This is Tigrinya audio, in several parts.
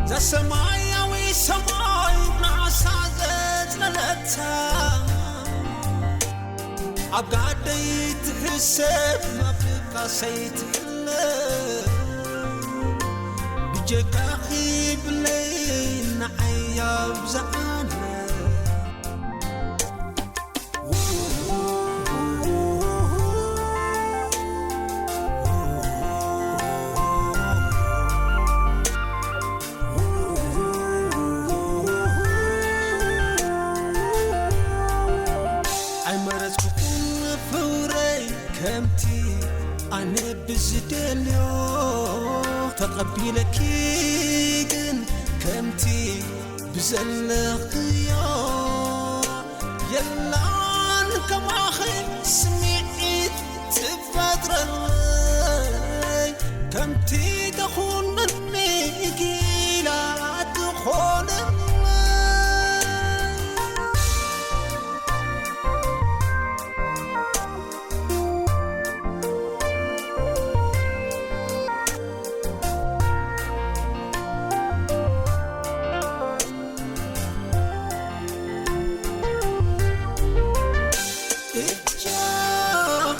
እዛ ሰማያዊ ሰማይ ናሳ ዘጽለለታ፣ ኣብ ጋደይ ትሕሰብ፣ ኣብ ድቃሰይ ትሕለ። ብጀካኺ ብለይ ንዓይ ኣብዝሓለ። ኣይመረጽኩን ፍቕረይ ከምቲ ኣነ ብዝደልዮ፣ ተቐቢለኪ ግን ከምቲ ብዘለኽዮ። የላን ከማኺ ስምዒት ትፈጥረለይ፣ ከምቲ ተኹነኒ ጊላ ትኾነለይ። እጃም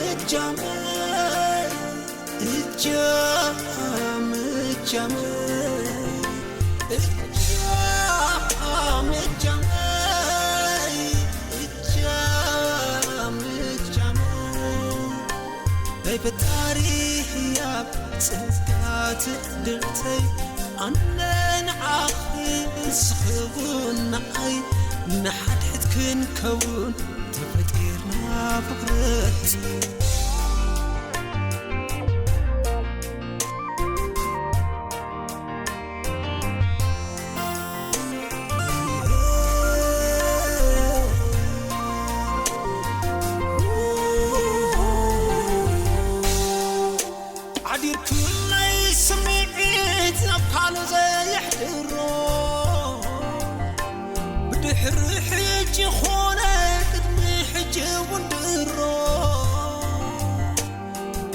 እጃመይ፣ እጃም እጃመይ፣ እጃም እጃመይ፣ እጃም እጃመይ። ናይ ፈጣሪ ህያብ ጸጋ ትዕድልተይ፣ ኣነ ንዓኺ ንስኺ እውን ንዓይ፣ ንሓድሕድ ክንከውን ተፈጢርና ፍቕረይ። ሓዲርኩለይ ስምዒት ናብ ካልእ ዘየሕድሮ፣ ብድሕሪ ሕጂ ኾነ ቅድሚ ሕጂ እውን ድሮ፣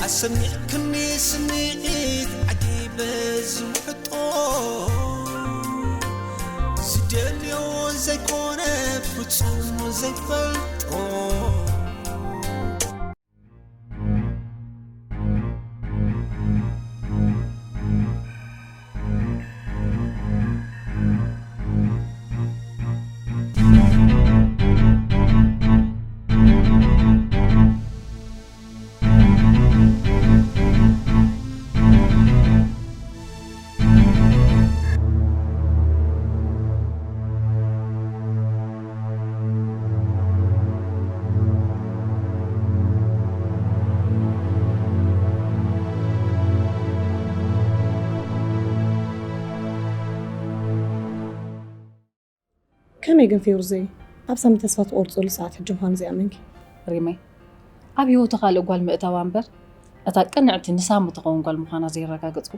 ኣሰሚዕክኒ ስምዒት ዓጊበ ዝውሕጦ፣ ዝደልዮ ዘይኮነ ፍጹም ዘይፈልጦ። ከመይ ግን ፌሩዘይ፣ ኣብ ሳሚ ተስፋ ትቖርጸሉ ሰዓት ሕጂ ምዃኑ ዘይኣመንኪ? ሪመይ፣ ኣብ ህይወቱ ካልእ ጓል ምእታዋ እምበር፣ እታ ቅንዕቲ ንሳሚ ትኸውን ጓል ምዃና ዘየረጋገጽኩ።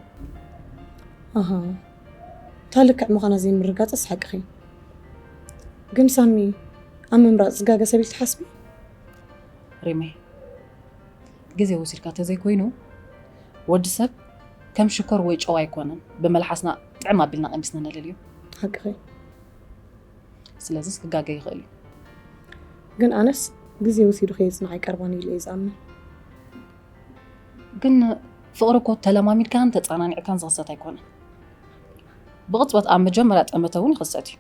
ኣሃ፣ እታ ልክዕ ምዃና ዘይምርጋጸስ ሓቅኺ። ግን ሳሚ ኣብ ምምራጽ ዝጋገ ሰብ ኢልኪ ትሓስቢ? ሪመይ፣ ግዜ ወሲድካ ተዘይኮይኑ፣ ወዲ ሰብ ከም ሽኮር ወይ ጨው ኣይኮነን፣ ብመልሓስና ጥዕም ኣቢልና ቀሚስና ነለልዮ። ሓቅኺ። ስለዚስ ክጋገ ይኽእል እዩ። ግን ኣነስ ግዜ ወሲዱ ከየጽንዓ ኣይቀርባን ኢለ እየ ዝኣምን። ግን ፍቕሪ እኮ ተለማሚድካን ተጸናኒዕካን ዝኽሰት ኣይኮነን። ብቕጽበት ኣብ መጀመርያ ጠመተ እውን ይኽሰት እዩ።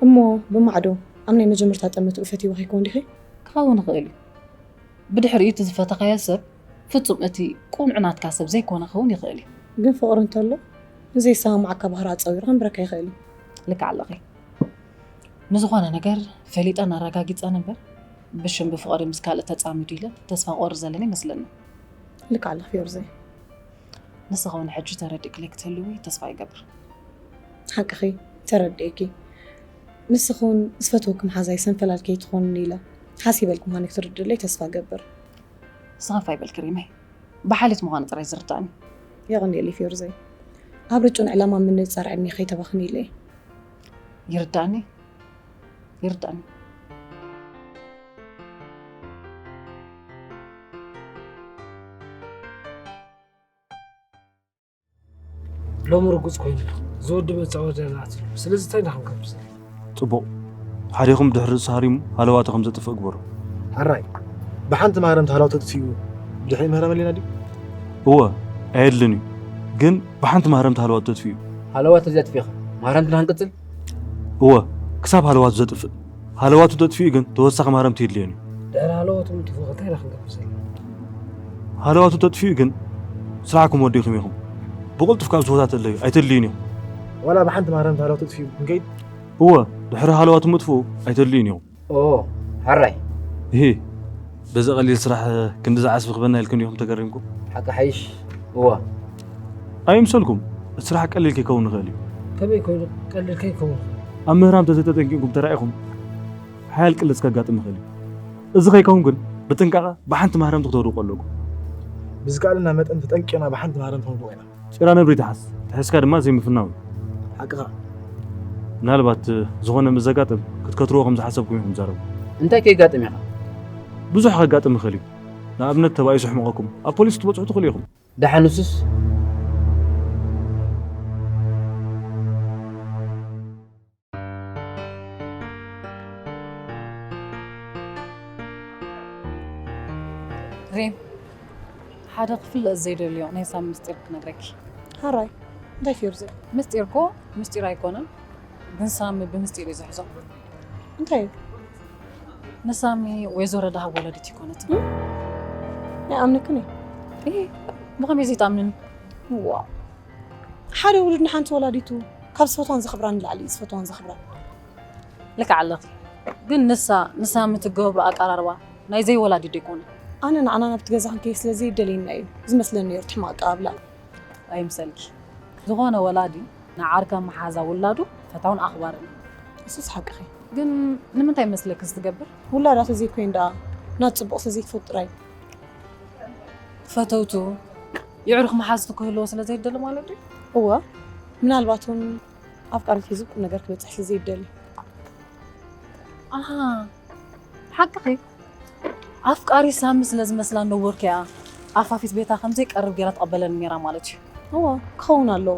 እሞ ብማዕዶ ኣብ ናይ መጀመርታ ጠመትኡ ፈትይዋ ከይኮን ዲኺ? ክኸውን ይኽእል እዩ። ብድሕሪኡ እቲ ዝፈተኻዮ ሰብ ፍጹም እቲ ቁኑዕ ናትካ ሰብ ዘይኮነ ክኸውን ይኽእል እዩ። ግን ፍቕሪ እንተሎ ንዘይሰማማዓካ ባህሪ ኣጻዊሩ ከንብረካ ይኽእል እዩ። ልክዕ ኣለኺ። ንዝኾነ ነገር ፈሊጠን ኣረጋጊጸን እምበር፣ ብሽም ብፍቕሪ ምስ ካልእ ተጻሚዱ ኢለ ተስፋ ክቖርጽ ዘለኒ ይመስለኒ። ልክዕ ኣለኺ ፊዮርዘይ። ንስኺ እውን ሕጂ ተረዲእክለይ ክትህልዊ ተስፋ ይገብር። ሓቅኺ፣ ተረዲእኪ። ንስኺ እውን ዝፈትወኪ መሓዛይ ሰንፈላል ከይትኾንኒ ኢለ ሓሲበልኪ ምዃነይ ክትርድእለይ ተስፋ እገብር። ስኸፍ ኣይበልኪ ሪመይ። ብሓልዮት ምዃኑ ጥራይ ዝርዳእኒ። የቐንየለይ ፊዮርዘይ። ኣብ ርጩን ዕላማ ምንጻር ዕድሜ ከይተባኽኒ ኢለ እየ። ይርዳእኒ፣ ይርዳእኒ። ሎሚ ርጉጽ ኮይኑ ኣሎ። ዝወዲ መጻወቲ ናት። ስለዚ እንታይ ኢና ክንገብር ዘለና? ጽቡቕ። ሓዲኹም ድሕሪ ርእሱ ሃሪሙ ሃለዋቱ ከም ዘጥፍእ ግበሩ። ሕራይ። ብሓንቲ ማህረምቲ ሃለዋቱ ተጥፍኡ ብድሕሪ ምህረም ኣለና ድዩ? እወ፣ ኣየድልን እዩ። ግን ብሓንቲ ማህረምቲ ሃለዋቱ ተጥፍኡ። ሃለዋቱ ዘጥፊኻ ማህረምትና ክንቅጽል? እወ፣ ክሳብ ሃለዋቱ ዘጥፍእ። ሃለዋቱ ተጥፍኡ ግን ተወሳኺ ማህረምቲ የድልየን እዩ። ድሕሪ ሃለዋቱ ምጥፍኡ እንታይ ኢና ክንገብር ዘለና? ሃለዋቱ ተጥፍኡ ግን ስራሕኩም ወዲእኩም ኢኹም። ብቕልጡፍ ካብዚ ቦታ ተለዩ ኣይተድልዩን ኢኹም። ዋላ ብሓንቲ ማህረምቲ ሃለዋቱ ተጥፍኡ ክንከይድ? እወ፣ ድሕሪ ሃለዋቱ ምጥፍኡ ኣይተድልዩን ኢኹም። ኦ፣ ሕራይ። እሂ፣ በዚ ቀሊል ስራሕ ክንዲ ዝዓስቢ ክበና ኢልኩም ዲኹም ተገሪምኩም? ሓቂ ሓይሽ፣ እወ። ኣይምሰልኩም፣ እቲ ስራሕ ቀሊል ከይከውን ንኽእል እዩ። ከመይ ኮይኑ ቀሊል ከይከውን? ኣብ ምህራም ተዘይተጠንቂቕኩም ተራኢኹም ሓያል ቅልስ ከጋጥም ይኽእል እዩ። እዚ ከይከውን ግን ብጥንቃቐ ብሓንቲ ማህረምቲ ክተውድቑ ኣለኩም። ብዝከኣለና መጠን ተጠንቂቕና ብሓንቲ ማህረምቲ ከነውድቖ ኢና። ጭራ ነብሪ ትሓዝ፣ ተሒዝካ ድማ ዘይምፍናው እዩ። ሓቅኻ። ምናልባት ዝኾነ ምስ ዘጋጥም ክትከትርዎ ከም ዝሓሰብኩም ኢኹም ትዛረቡ። እንታይ ከይጋጥም ኢኻ? ብዙሕ ከጋጥም ይኽእል እዩ። ንኣብነት ተባኢሱ ሕመቐኩም ኣብ ፖሊስ ክትበጽሑ ትኽእሉ ኢኹም። ደሓን ንሱስ ሪም፣ ሓደ ክፍለጥ ዘይደልዮ ናይ ሳሚ ምስጢር ክነግረኪ። ሕራይ፣ እንታይ ፊዮርዘ? ምስጢር እኮ ምስጢር ኣይኮነን፣ ግን ሳሚ ብምስጢር እዩ ዝሕዞ። እንታይ እዩ? ንሳሚ ወይዘሮ ደሃብ ወላዲት ይኮነት። ኣይኣምነክን እየ። ብኸመይ ዘይትኣምንን? ዋ ሓደ ውሉድ ንሓንቲ ወላዲቱ ካብ ዝፈትዋን ዘኽብራን ንላዕሊ እዩ ዝፈትዋን ዘኽብራን። ልክዕ ኣለኺ። ግን ንሳ ንሳሚ ትገብሮ ኣቀራርባ ናይ ዘይወላዲ ዶ ይኮነ? ኣነ ንዓና ናብቲ ገዛ ክንከይድ ስለ ዘይደልየና እዩ ዝመስለኒ ነይሩ እቲ ሕማቕ ኣቀባብላ። ኣይምሰልኪ። ዝኾነ ወላዲ ንዓርካ መሓዛ ውላዱ ፈታውን ኣኽባርን እዩ። እሱስ ሓቅኺ። ግን ንምንታይ መስለኪ እዚ ትገብር? ውላዳ ተዘይኮይን ደኣ ናት ጽቡቕ ተዘይትፈቱ ጥራይ። ፈተውቱ የዕሩኽ መሓዝቲ ክህልዎ ስለ ዘይደሊ ማለት ድዩ? እወ ምናልባት እውን ኣፍቃሪት ሒዙ ቁም ነገር ክበጽሕ ስለ ዘይደሊ። ኣሃ ሓቅኺ። ኣፍቃሪ ሳሚ ስለ ዝመስላ ነውርኪ እያ ኣፋፊት ቤታ ከም ዘይቀርብ ገይራ ትቐበለኒ ነይራ ማለት እዩ። እወ ክኸውን ኣለዎ።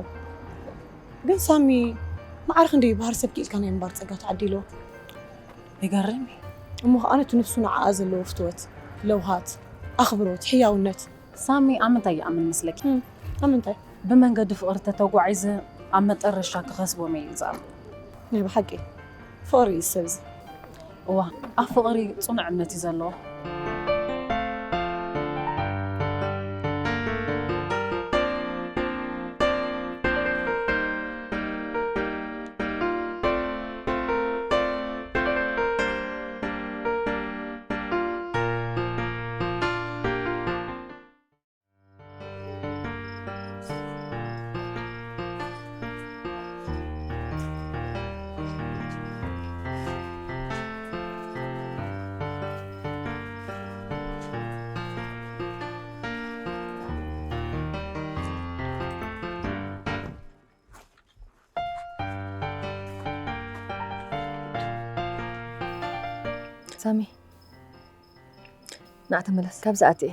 ግን ሳሚ መዓርኺ እንድዩ ባህሪ ሰብ ክኢልካ ናይ ምንባር ጸጋ ተዓዲልዎ። ይገርም እዩ። እሞ ኸኣ ነቲ ንሱ ንዓኣ ዘለዎ ፍትወት፣ ለውሃት፣ ኣኽብሮት፣ ሕያውነት። ሳሚ ኣብ ምንታይ ይኣምን መስለኪ? እም፣ ኣብ ምንታይ? ብመንገዲ ፍቕሪ ተተጓዒዘ ኣብ መጠረሻ ክኸስቦም እየ ዝኣምን። ናይ ብሓቂ ፍቕሪ እዩ ሰብ እዚ። እዋ፣ ኣብ ፍቕሪ ጽኑዕ እምነት እዩ ዘለዎ። ሳሚ ንዓ ተመለስ ካብዚ ኣትየ።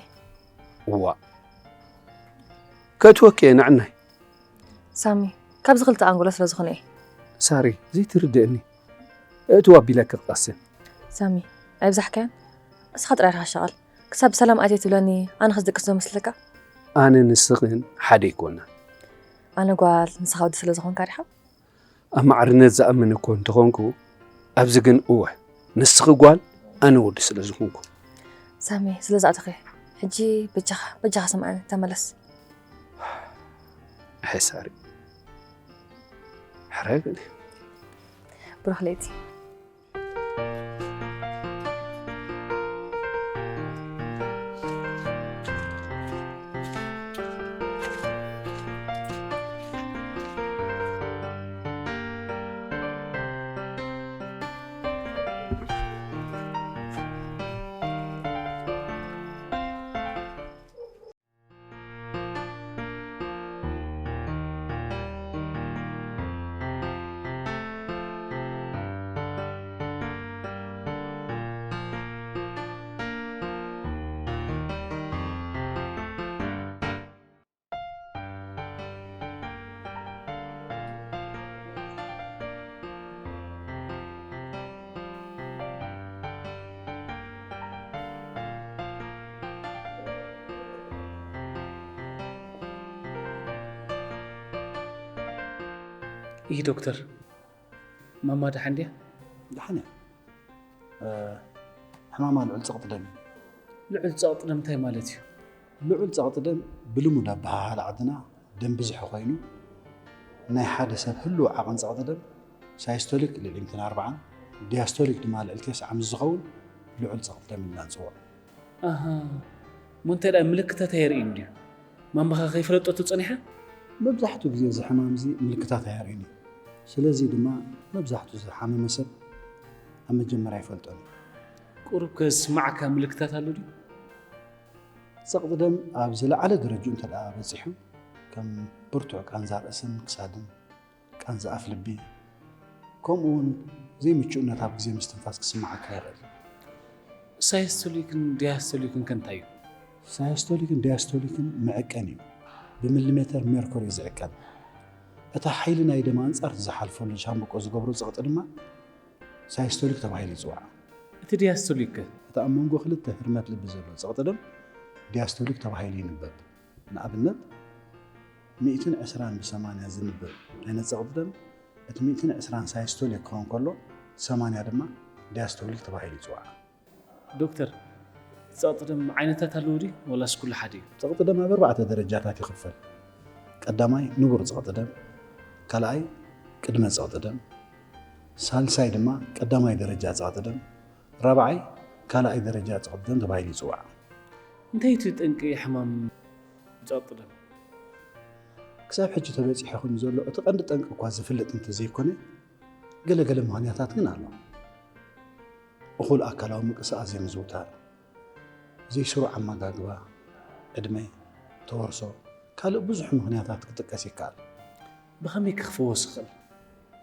እዋ ከእትወኪ እየ ንዕናይ። ሳሚ ካብዚ ክልተ ኣንጎሎ ስለ ዝኾነ እየ። ሳሪ ዘይትርድእኒ እእትዋ ኣቢለኪ ክቐስን። ሳሚ ኣይብዛሕካዮን እስኻ ጥራይ ኢኻ ሸቐል ክሳብ ብሰላም ኣትየ ትብለኒ ኣነ ክዝድቅስ ዶ መስለካ? ኣነ ንስኽን ሓደ ኣይኮናን። ኣነ ጓል ንስኻ ወዲ ስለ ዝኾንካ ዲኻ? ኣብ ማዕርነት ዝኣምን እኮ እንተኾንኩ ኣብዚ ግን እወ ንስኺ ጓል ኣነ ወዲ ስለ ዝኾንኩ። ሳሚ ስለዚ ኣተኺ ሕጂ በጃኻ በጃኻ ስምዓኒ ተመለስ። ኣይ ሳሪ ሕራይ በሊ። ብሩኽ ለይቲ። ይህ ዶክተር፣ ማማ ደሓን ድያ? ደሓን እያ። ሕማማ ልዑል ጸቕጢ ደም እዩ። ልዑል ጸቕጢ ደም እንታይ ማለት እዩ? ልዑል ጸቕጢ ደም ብልሙድ ኣበሃህላ ዓድና ደም ብዝሒ ኮይኑ፣ ናይ ሓደ ሰብ ህሉው ዓቐን ጸቕጢ ደም ሳይስቶሊክ ልዕሊ ሚእትን ኣርባዓን፣ ዲያስቶሊክ ድማ ልዕሊ ተስዓ ምስ ዝኸውን ልዑል ጸቕጢ ደም ኢልና ንጽውዖ። ኣሃ፣ እሞ እንታይ ደኣ ምልክታት ኣየርእይን ድዩ? ማማኻ ከይፈለጠቶ ጸኒሓ? መብዛሕትኡ ግዜ እዚ ሕማም እዚ ምልክታት ኣየርእይን እዩ። ስለዚ ድማ መብዛሕትኡ ዝሓመመ ሰብ ኣብ መጀመርያ ኣይፈልጦን እዩ። ቁሩብ ከ ዝስማዓካ ምልክታት ኣሎ ድዩ? ጸቕጢ ደም ኣብ ዝለዓለ ደረጅኡ እንተ ደኣ በጺሑ፣ ከም ብርቱዕ ቃንዛ ርእስን ክሳድን፣ ቃንዛ ኣፍ ልቢ፣ ከምኡ እውን ዘይምቹእነት ኣብ ግዜ ምስትንፋስ ክስምዓካ ይኽእል። ሳይስቶሊክን ዲያስቶሊክን ከ እንታይ እዩ? ሳይስቶሊክን ዲያስቶሊክን መዐቀኒ እዩ። ብሚሊሜተር ሜርኩሪ እዩ ዝዕቀን። እታ ሓይሊ ናይ ደም ኣንጻር ዝሓልፈሉ ሻምብቆ ዝገብሮ ጸቕጢ ድማ ሳይስቶሊክ ተባሂሉ ይጽዋዕ። እቲ ዲያስቶሊክ ከ? እቲ ኣብ መንጎ ክልተ ህርመት ልቢ ዘሎ ጸቕጢ ደም ዲያስቶሊክ ተባሂሉ ይንበብ። ንኣብነት፣ ሚእትን ዕስራን ብሰማንያ ዝንበብ ዓይነት ጸቕጢ ደም፣ እቲ ሚእትን ዕስራን ሳይስቶሊክ ክኸውን ከሎ፣ ሰማንያ ድማ ዲያስቶሊክ ተባሂሉ ይጽዋዕ። ዶክተር፣ ጸቕጢ ደም ዓይነታት ኣለዎ ድዩ? ወላስ ኩሉ ሓደ እዩ? ጸቕጢ ደም ኣብ ኣርባዕተ ደረጃታት ይኽፈል። ቀዳማይ ንቡር ጸቕጢ ደም፣ ካልኣይ ቅድመ ጸቕጢ ደም፣ ሳልሳይ ድማ ቀዳማይ ደረጃ ጸቕጢ ደም፣ ራብዓይ ካልኣይ ደረጃ ጸቕጢ ደም ተባሂሉ ይጽዋዕ። እንታይ እቲ ጠንቂ ሕማም ጸቕጢ ደም? ክሳብ ሕጂ ተበጺሑ ኮይኑ ዘሎ እቲ ቀንዲ ጠንቂ እኳ ዝፍለጥ እንተዘይኮነ፣ ገለ ገለ ምኽንያታት ግን ኣሎ። እኹል ኣካላዊ ምንቅስቓስ ዘይምዝውታር፣ ዘይስሩዕ ኣመጋግባ፣ ዕድመ፣ ተወርሶ፣ ካልእ ብዙሕ ምኽንያታት ክጥቀስ ይከኣል። ብኸመይ ከ ክፍወስ ይኽእል?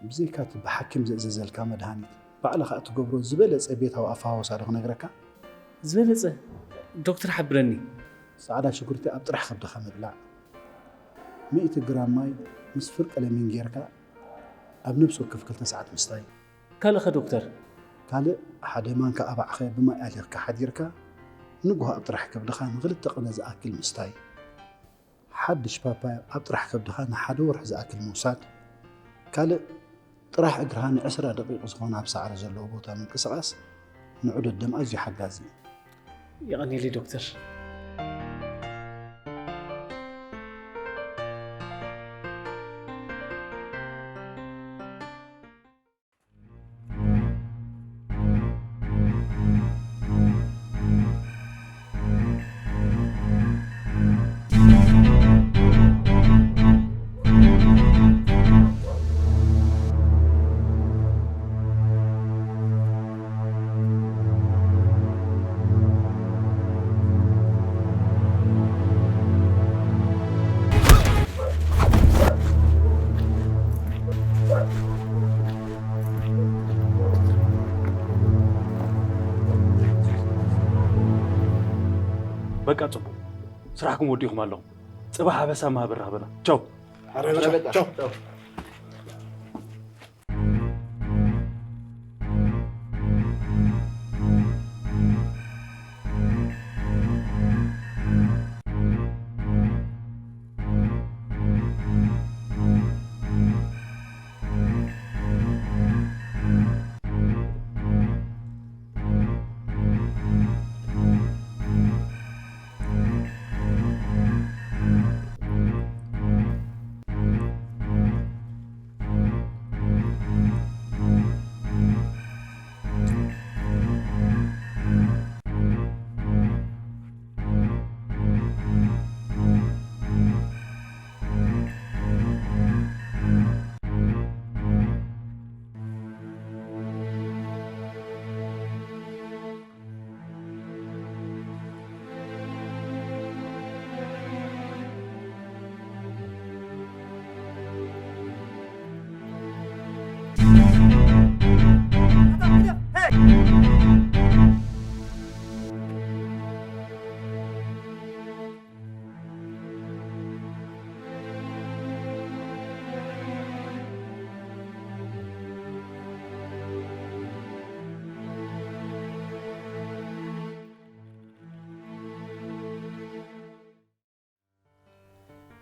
ብዘይካ እቲ ብሓኪም ዝእዘዘልካ መድሃኒት፣ ባዕልኻ እትገብሮ ዝበለጸ ቤታዊ ኣፈዋውሳ ዶ ክነግረካ? ዝበለጸ? ዶክተር ሓብረኒ። ጻዕዳ ሽጉርቲ ኣብ ጥራሕ ከብድኻ ምብላዕ፣ ሚእቲ ግራም ማይ ምስ ፍርቂ ለሚን ጌርካ ኣብ ነብሲ ወከፍ ክልተ ሰዓት ምስታይ። ካልእ ኸ ዶክተር? ካልእ ሓደ ማንካ ኣባዕኸ ብማይ ኣሊኽካ ሓዲርካ ንግሆ ኣብ ጥራሕ ከብድኻ ንኽልተ ቅነ ዝኣክል ምስታይ። ሓድሽ ፓፓያ ኣብ ጥራሕ ከብድኻ ንሓደ ወርሒ ዝኣክል ምውሳድ። ካልእ ጥራሕ እግርኻ ንዕስራ ደቂቕ ዝኾነ ኣብ ሳዕሪ ዘለዎ ቦታ ምንቅስቓስ ንዑደት ደም ኣዝዩ ሓጋዚ እዩ። የቐንየለይ ዶክተር። በቃ ጽቡቕ፣ ስራሕኩም ወዲእኹም ኣለኹም። ጽባሕ ኣበሳ ማህበር ራህበና። ቻው። ቻው።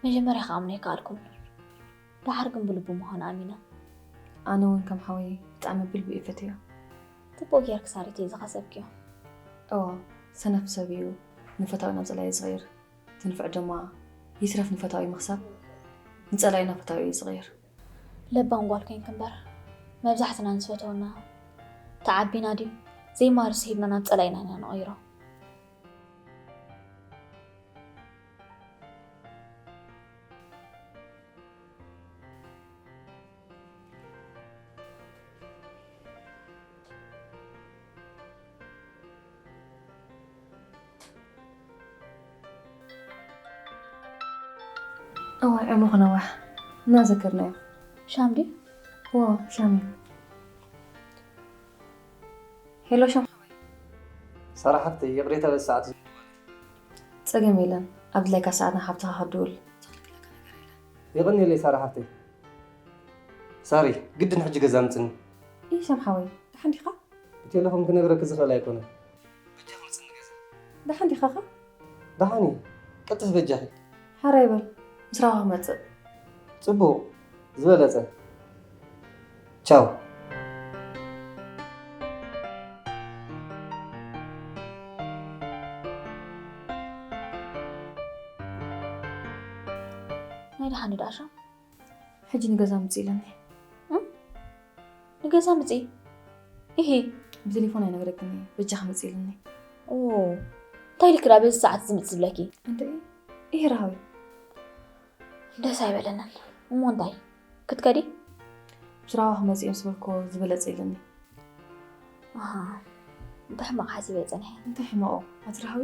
መጀመርያ ክኣምኖ ኣይከኣልኩን። ደሓር ግን ብልቡ ምዃኑ ኣሚነ። ኣነ እውን ከም ሓወይ ብጣዕሚ ብልቢ እየ ፈትዮ። ጽቡቕ ጌርኪ ሳሪተይ ዝኸሰብክዮ። እዎ፣ ሰነፍ ሰብ እዩ ንፈታዊ ናብ ጸላኢ ዝቕይር። እቲ ንፍዕ ድማ ይትረፍ ንፈታዊ ምኽሳብ፣ ንጸላኢና ፈታዊ እዩ ዝቕይር። ለባም ጓል ኮይንኪ እምበር፣ መብዛሕትና ንዝፈተወና ተዓቢና ድዩ ዘይማርስ ሂብና ናብ ጸላኢና ኢና ንቕይሮ። እዋይ ዕምሩ ክነዋሕ እናዘከርናዮ። ሻም ድዩ? እዎ ሻም እዩ። ሄሎ ሻም ሓወይ። ሳራ ሓፍተይ ይቕሬታ በዚ ሰዓት እዚ ምድዋል። ጸገም የለን። ኣብ ድላይካ ሰዓት ንሓብትኻ ክትድውል ዘኽልክለካ ነገር የለን። የቐንየለይ ሳራ ሓፍተይ። ሳሪ ግድን ሕጂ ገዛ ምጽኒ። እይ ሻም ሓወይ ደሓን ዲኻ? ብቴሌፎን ክነግረኪ ዝኽእል ኣይኮነን። በጃኺ ምጽኒ ገዛ። ደሓን ዲኻኻ? ደሓን እየ። ቀልጥፊ በጃኺ። ሓራይ በል። ምስ ረባኹ ክመጽእ። ጽቡቕ። ዝበለጸ። ቻው። ናይ ደሓን ደኣ ሻም? ሕጂ ንገዛ ምጽእ ኢለኒ። እም? ንገዛ ምጺ? ኢሂ። ብቴሌፎን ኣይነግረክን እየ፣ በጃኺ ምጺ ኢልኒ። ኦ፣ እንታይ ኢልኪ ደኣ በዚ ሰዓት ዝምጽ ዝብለኪ? እንተ ኢሂ ራሃዊ። ደስ ኣይበለንን። እሞ እንታይ? ክትከዲ? ብስራዋ ክመጽእ እዮም ዝበልኮ ዝበለጸ ኢልኒ። ኣሃ፣ ብሕማቕ ሓሲበ ጸኒሐ። እንታይ ሕማቑ? ኣቲ ራሃዊ?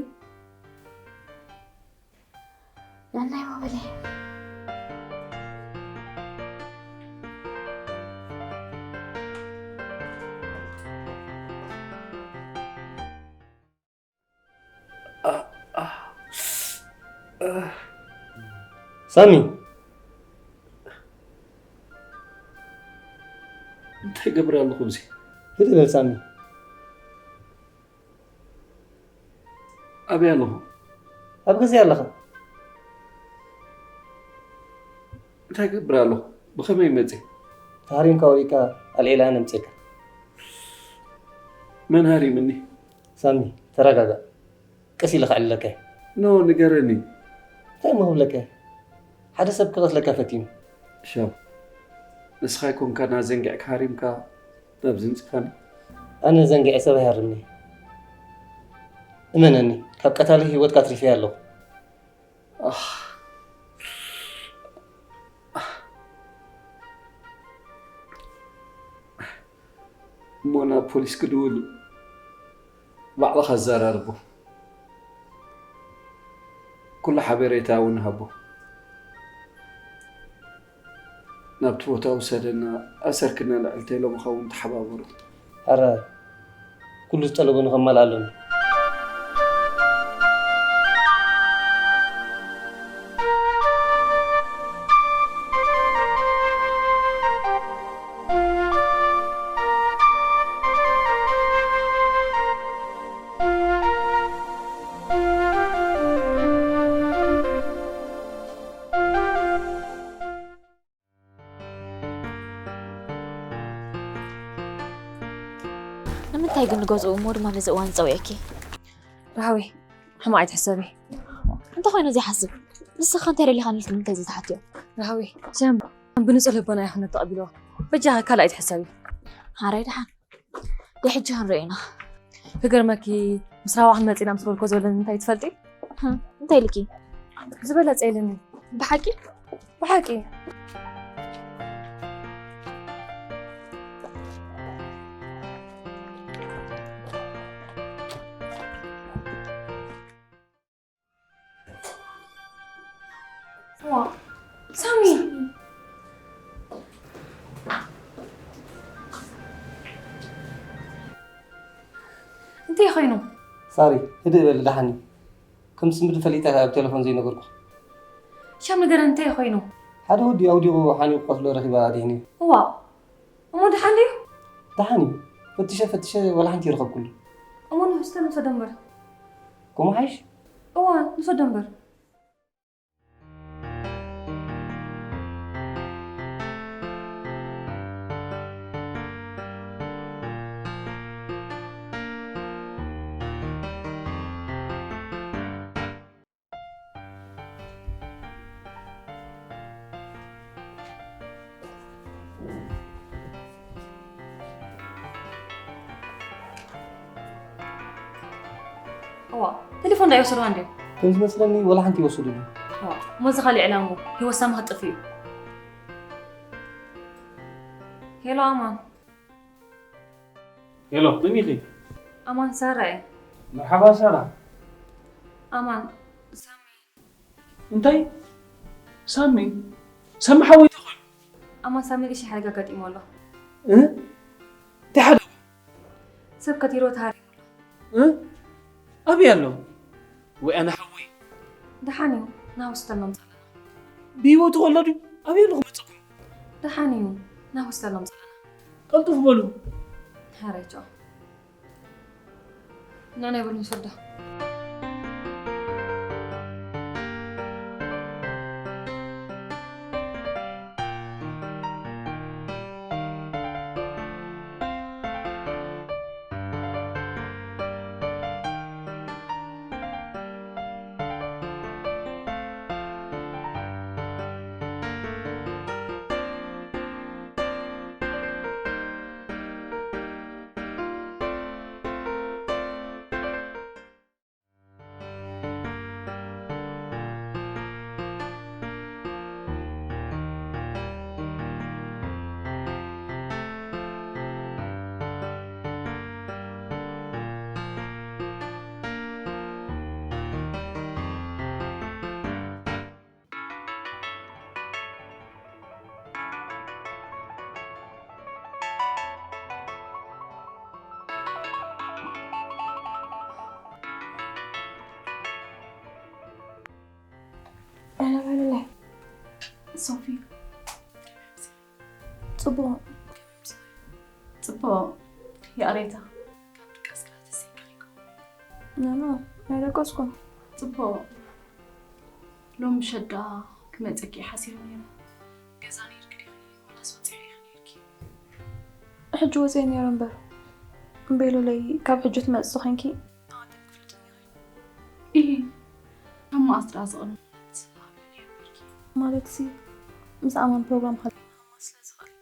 ነናይ ሞባይለይ። ሳሚ። እንታይ ገብር ኣለኹ እዚ? ህድእ በል ሳሚ። ኣበይ ኣለኹ? ኣብ ገዛ ኣለኻ? እንታይ ገብር ኣለኹ? ብኸመይ መጺ? ተሃሪምካ ወዲቕካ ኣልዒለ ኣነ ኣምጺኤካ። መን ሃሪምኒ? ሳሚ፣ ተረጋጋእ። ቀስ ኢለ ከዕልለካ እየ። ኖ፣ ንገረኒ። እንታይ እሞ ክብለካ እየ? ሓደ ሰብ ክቐትለካ ፈቲኑ። ሻም፣ ንስኻ ኣይኮንካ ና ዘንጊዕካ ሃሪምካ ናብዚ ምጽኻኒ? ኣነ ዘንጊዐ ሰብ ኣይሃርምን እየ። እመነኒ፣ ካብ ቀታሊ ህይወትካ ኣትሪፈያ ኣለኹ። ኣህ። እሞ ናብ ፖሊስ ክድውል ባዕልኻ ኣዘራርቦ። ኩሉ ሓበሬታ እውን ሃቦ። ናብቲ ቦታ ውሰደና፣ ኣሰርክና ልዕልቲ ኢሎም ኸውን ተሓባበሩ። ኣረ፣ ኩሉ ዝጠለቦ ንኸማልኣሎም። ንምንታይ ግን ንገዝኡ እሞ ድማ ነዚ እዋን ጸዊዐኪ? ራሃዊ፣ ሕማቕ ኣይትሕሰቢ። እንተኾይኑ ዘይሓስብ፣ ንስኻ እንታይ ደሊኻ ኢልኪ ንምንታይ ዘይትሓትዮ? ራሃዊ፣ ሸም ብንጹህ ልቦና ይኹን ተቐቢልዎ። በጃኺ ካልእ ኣይትሕሰቢ። ሓራይ ደሓን። ደይ ሕጂ ክንሪኦ ኢና። ክገርመኪ፣ ምስ ራሃዋ ክንመጽእ ኢና ምስ በልኮ ዝበለኒ እንታይ ትፈልጢ? ህም፣ እንታይ ኢልኪ? ዝበለጸ ኢልኒ። ብሓቂ? ብሓቂ። ዋ፣ ሳሚ። እንታይ ኮይኑ? ሳሪ፣ ህድእ በሊ፣ ደሓን እዩ። ከም ዝስምብድ ፈሊጠ ኣብ ቴሌፎን ዘይነገርኩ። ሻም ንገረኒ፣ እንታይ ኮይኑ? ሓደ ወዲ ኣውዲቑ ሓኒቑ ቆስሎ ረኺባ ኣድሒኑ። እዋ፣ እሞ ደሓን ድዩ? ደሓን እዩ። ፈትሸ ፈትሸ ዋላ ሓንቲ ይረኸብኩሉ። እሞ ንውስተ ንውሰዶ እምበር። ከምኡ ሓይሽ? እዋ፣ ንውሰዶ እምበር። እዋ፣ ቴሌፎን ዶ ኣይወሰድዋን ድዮም? ከም ዝመስለኒ ወላ ሓንቲ ይወስድሉ። እዋ፣ እሞ እዚ ካልእ ዕላምኡ ህይወት ሳሚ ክጥፍ እዩ። ሄሎ ኣማን። ሄሎ፣ መን ኢኺ? ኣማን፣ ሳራ እየ። መርሓባ ሳራ። ኣማን፣ ሳሚ። እንታይ? ሳሚ? ሳሚ ሓወይ እንታይ ኮይኑ? ኣማን፣ ሳሚ ግሽ ሓደጋ ኣጋጢሙ ኣሎ። እ? እንታይ ሓደጋ? ሰብ ከቲሮ ተሃሪሙ ኣሎ። እ? ኣበይ ኣሎ? ወይ ኣነ ሓወይ? ደሓን እዩ፣ ናብ ሆስፒታል ነምፅእ ኣለና። ብህይወቱ ከሎ ድዩ? ኣበይ ኣሎ ክመፀኩም? ደሓን እዩ፣ ናብ ሆስፒታል ነምፅእ ኣለና። ቀልጡፍ በሉ። ሓረይ ቻው። እና ናይ በሉ ንሰዳ። ኣነ በለላይ ሶፊ ጽቡቕ ጽቡቕ። ይቕሬታ ካብ ድቃስካ ተሰኪርኩ። ኖኖ ኣይደቀስኩን። ጽቡቕ። ሎም ምሸት ደኣ ክመጸኪ ሓሲበ ነይረ። ገዛ ነይርኪ ዲኺ ወላስ ወጺኺ ኢኺ ነይርኪ? ሕጂ ወጺአ ነይረ እምበር። ቤሉለይ ካብ ሕጂ ትመጽእ ኮይንኪ ኣቐዲም ክፍለጠኒ ኸይኑ። ኢሂ፣ ካብ መኣስ ደኣ ዝቕድም ማለት ኣብልኒ ነበርኪ? ማለትሲ ምስ ኣማን ፕሮግራም ሃልና ስለ ዝኽእል።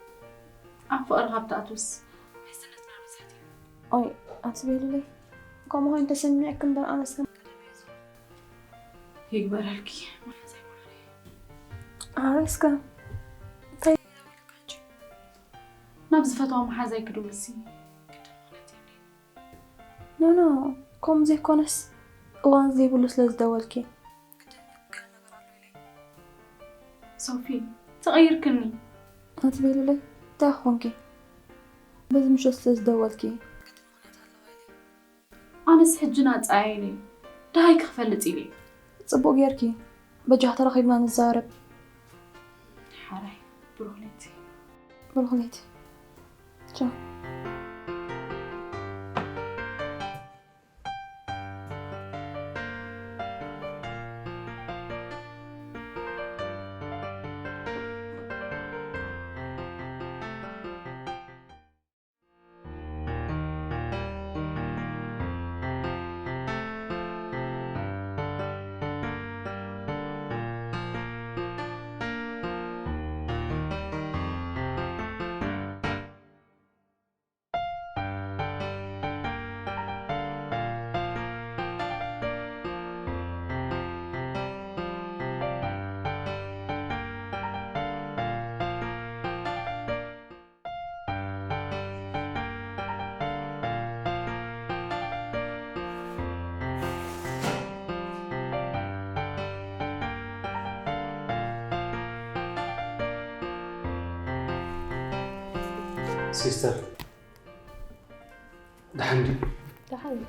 ኣብ ፍቕሪ ካብ ትኣትውስ ምሕዝነትና ብዙሕ እዩ። ኦይ ኣቲ ቤሉለይ፣ ከምኡ ኮይኑ ተሰሚዕኪ እምበር ኣነስ ከም ቀደመይ እየ ዘለኹ። ይግበረልኪ መሓዛይ ማዓረይ። ኣረ እስከ እንታይ ናብ ዝፈትዋ መሓዛይ ክድውልሲ ግድን ምኽንያት የብለይን። ኖኖ፣ ከምኡ ዘይኮነስ እዋን ዘይብሉ ስለ ዝደወልኪ። ሶፊ፣ ተቐይርክኒ። ኣቲ ቤሉለይ እንታይ ኾንኪ? በዚ ምሸት ስለ ዝደወልኪ። ኣነስ ሕጂ ናጻ እየ ኢለ ደሃይ ክፈልጥ ኢለ። ጽቡቕ ጌርኪ። በጃ ተራኺብና ንዛረብ። ሓራይ ብሩኽ ለይቲ። ብሩኽ ለይቲ። ቻው። ሲስተር፣ ደሓን ድዩ? ደሓን እዩ።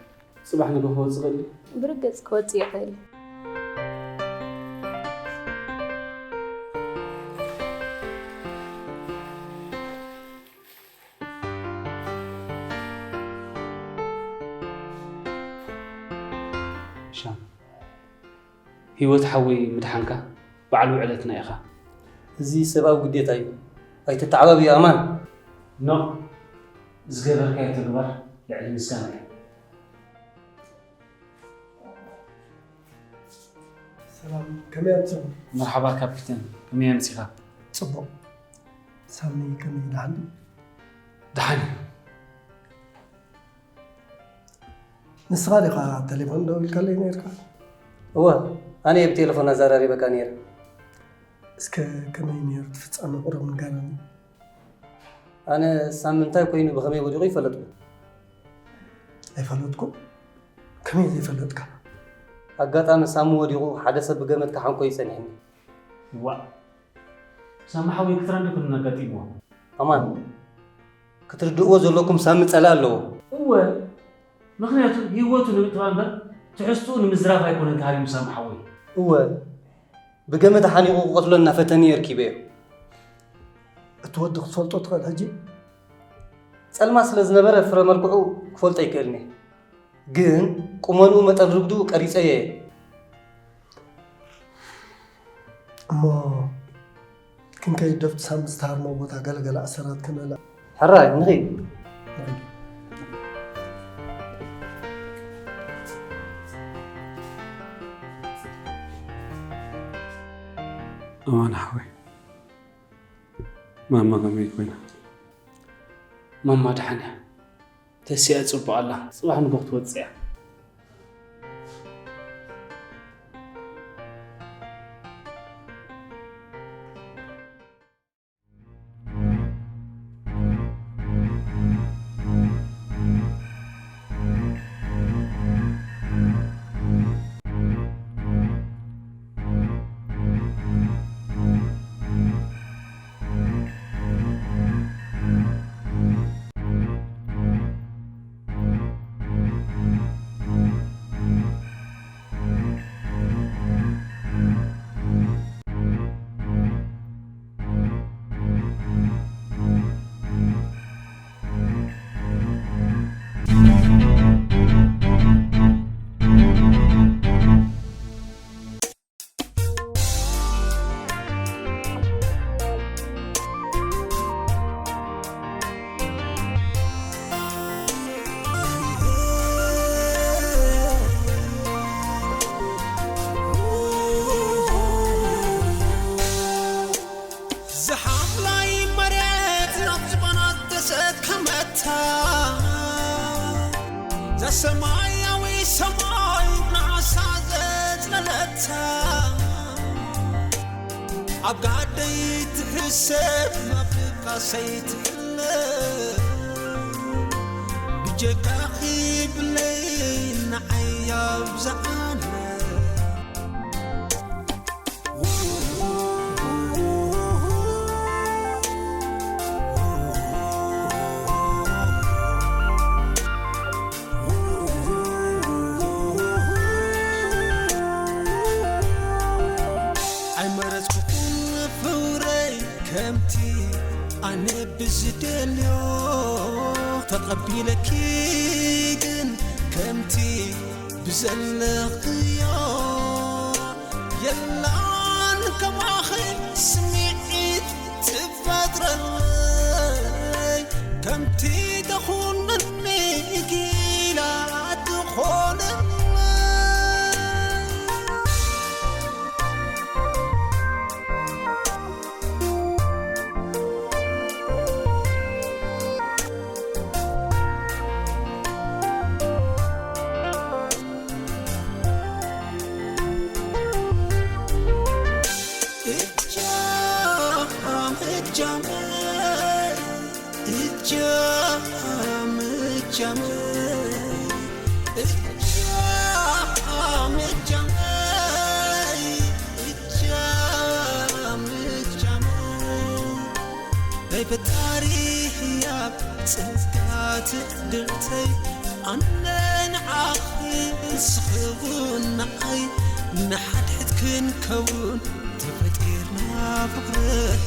ጽባሕ ንግሆ ክወጽእ ይኽእል ድዩ? ብርግጽ ክወጽእ ይኽእል እዩ። ሻም፣ ህይወት ሓወይ ምድሓንካ በዓል ውዕለትና ኢኻ። እዚ ሰብኣዊ ግዴታ እዩ። ኣይተተዓባብዮ ኣማን። ኖእ፣ ዝገበርካዮ ተግባር ልዕሊ ምስጋና እዩ። ሰላም፣ ከመይ ኣምሰኹም? መርሓባ ካፒተን፣ ከመይ ኣምሲኻ? ጽቡቕ። ሳሚ ከመይ፣ ደሓን ድዩ? ደሓን እዩ። ንስኻ ዲኻ ቴሌፎን ደዊልካለይ ነይርካ? እወ፣ ኣነ እየ ብቴሌፎን ኣዘራሪበካ ነይረ። እስከ ከመይ ነይሩ እቲ ፍጻመ ቁሩብ ንገረኒ። ኣነ ሳሚ እንታይ ኮይኑ ብኸመይ ወዲቑ ኣይፈለጥኩን። ኣይፈለጥኩን? ከመይ ዘይፈለጥካ? ኣጋጣሚ ሳሚ ወዲቑ ሓደ ሰብ ብገመድ ክሓንቆ እዩ ጸኒሕኒ። ዋእ! ሳሚ ሓወይ ክትረን ድኩም ኣጋጢምዎ? ኣማን፣ ክትርድእዎ ዘለኩም ሳሚ ጸላኢ ኣለዎ። እወ፣ ምኽንያቱ ህይወቱ ንምጥፋእ እምበር ትሕዝትኡ ንምዝራፍ ኣይኮነን ተሃሪሙ ሳሚ ሓወይ። እወ፣ ብገመድ ሓኒቑ ክቐትሎ እናፈተኒ እየ ርኪበዮ። እቲ ወዲ ክትፈልጦ ትኽእል ሕጂ? ጸልማት ስለ ዝነበረ ፍረ መልክዑ ክፈልጦ ኣይክእልን እየ። ግን ቁመንኡ መጠን ርጉድኡ ቀሪጸዮ እየ። እሞ ክንከይድ ዶ ኣብቲ ሳሚ ዝተሃርሞ ቦታ ገለገለ ኣሰራት ከነላ? ሕራይ ንኺድ። ኣማን ሓወይ፣ ማማ ከመይ ኮይና? ማማ ደሓን እያ። ተሲኣ ጽቡቕ ኣላ። ጽባሕ ንግሆ ክትወጽእ እያ። ዝሓምላይ መሬት ናብ ዝባና ተሰከመታ፣ ዘሰማያዊ ሰማይ ንዓሳ ዘጽለለታ፣ ኣብ ጋደይ ትሕሰብ፣ ኣብ ድቃሰይ ትሕለብ፣ ብጀካኺ ብለይ ንዓይ ኣብዝሓነ። ኣይመረጽኩኹን ፍቕረይ ከምቲ ኣነ ብዝደልዮ፣ ተቐቢለኪ ግን ከምቲ ብዘለኽዮ። የላን ከማኺ ስምዒት ትፈጥረለይ፣ ከምቲ ተኹነኒ ጊላ ትኾነለይ። ናይ ፈጣሪ ህያብ ጸጋ ትዕድልተይ፣ ኣነ ንዓኺ ንስኺ እውን ንዓይ፣ ንሓድሕድ ክንከውን ተፈጢርና ፍቕረይ።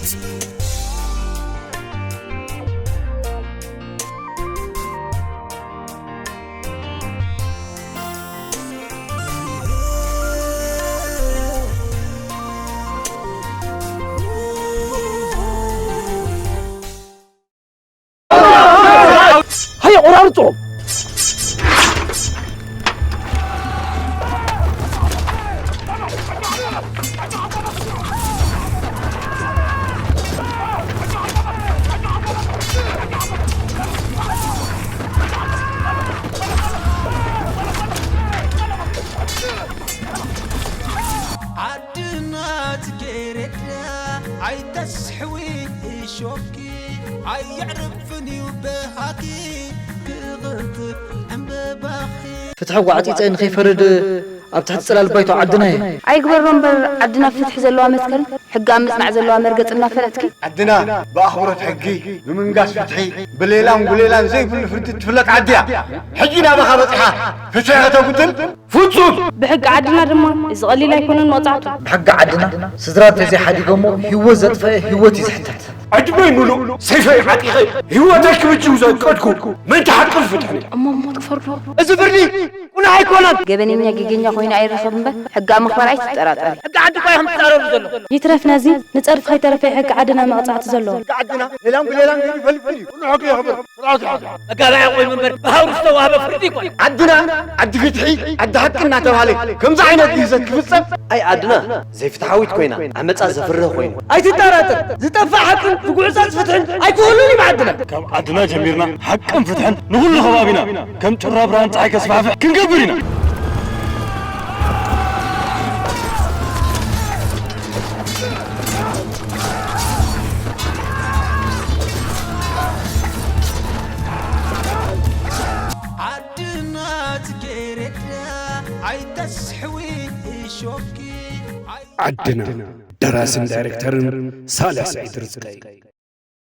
ሃየ፣ ቆራርጾ! ሾኪ ኣየዕርፍን እዩ በሃኪ ክቕንጥብ ዕምበባኺ። ፍትሒ ጓዕጺጸ ንኸይፈርድ ኣብ ትሕቲ ጽላል ባይቶ ዓድና እየ። ኣይግበሮ እምበር ዓድና ፍትሒ ዘለዋ መስከርን ሕጊ ኣብ ምጽናዕ ዘለዋ መርገጽ እናፈለጥኪ ዓድና ብኣኽብሮት ሕጊ፣ ብምንጋስ ፍትሒ፣ ብሌላን ጉሌላን ዘይብሉ ፍርዲ ትፍለጥ ዓዲ እያ። ሕጂ ናባኻ በጺሓ ፍትሒ ከተጉድል ፍጹም ብሕጊ ዓድና ድማ እዚ ቀሊል ኣይኮነን መቕጻዕቱ። ብሕጊ ዓድና ስድራ እንተዘይሓዲጎሞ ህይወት ዘጥፈአ ህይወት እዩ ዝሕተት። ዕድመይ ምሉእ ሰይፈይ ዓጢቐ ህይወተይ ክብጅው ዘቀድኩ ምእንቲ ሓቅን ፍትሕን። እሞ ሞት ክፈርዶ? እዚ ፍርዲ ቁኑዕ ኣይኮነን። ገበነኛ ጌገኛ ኮይኑ ኣይረኸብ እምበር ሕጊ ኣብ ምኽባር ኣይትጠራጠሪ። ሕጊ ዓዲ እኳ ኢኹም ትጻረሩ ዘሎ። ይትረፍ ነዚ ንጸድፊ ከይተረፈ ሕጊ ዓድና መቕጻዕቲ ዘለዎ። ሕጊ ዓድና ሌላን ጉሌላን ከይዱ ይፈልጥ እዩ። ኩሉ ሕጊ የኽብር። ስርዓት ይሓዝ። መጋባእያ ቆይሙ እምበር ብሃውሪ ዝተዋህበ ፍርዲ ይኮን። ዓድና ዓዲ ፍትሒ፣ ዓዲ ሓቂ እናተባህለ ከምዚ ዓይነት ግህሰት ክፍጸም ኣይ ዓድና ዘይፍትሓዊት ኮይና ዓመፃ ዘፍርህ ኮይኑ ኣይትጠራጠር፣ ዝጠፍእ ሓቅን ዝጉዕጸጽ ፍትሕን ኣይክህሉን እዩ ዓድና። ካብ ዓድና ጀሚርና ሓቅን ፍትሕን ንኹሉ ከባቢና ከም ጭራ ብርሃን ፀሓይ ከስፋሕፍሕ ክንገብር ኢና። ዓድና ጽጌረዳ ኣይተስሕዊ እሾኪ ኣይ ዓድና ደራስን ዳይሬክተርን ሳልሕ ስዒድ ርዝቀይ።